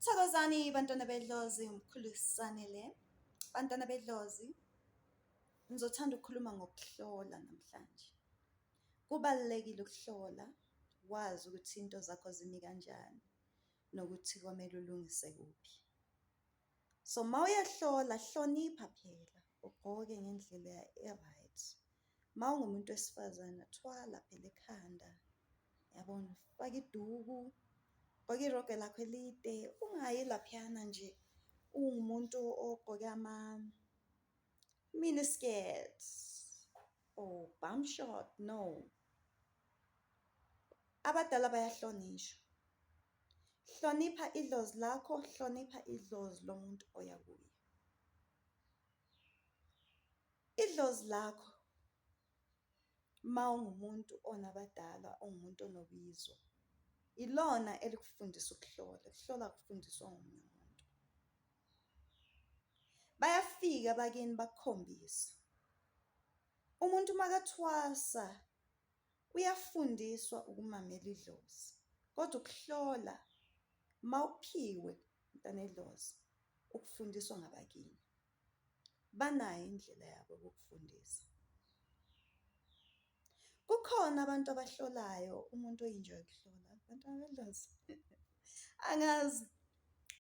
Thokozani bantwana bedlozi, umkhulu Sanele. Bantwana bedlozi, ngizothanda ukukhuluma ngokuhlola namhlanje. Kubalulekile ukuhlola, wazi ukuthi into zakho zimi kanjani nokuthi kwamele ulungise kuphi. So mawuyahlola hlonipha phela, ugqoke ngendlela e-right. Mawungumuntu wesifazane thwala phela ekhanda, yabona, faka iduku, gqoka irokwe lakho elide, ungayi laphayana nje uwumuntu ogqoke ama-mini skirts or bum short, no. Abadala bayahlonishwa. Hlonipha idlozi lakho, hlonipha idlozi lomuntu oya kuye. Idlozi lakho mawungumuntu onabadala, ungumuntu onobizo, ilona elikufundisa ukuhlola. Ukuhlola akufundiswa omunye umuntu. Bayafika abakini bakukhombise. Umuntu makathwasa uyafundiswa ukumamela idlozi, kodwa ukuhlola mawuphiwe mntanedlozi ukufundiswa ngabakini. Banayo indlela yabo yokukufundisa. Kukhona abantu abahlolayo, umuntu oyinja yokuhlola, bantwana bedlozi. Angazi.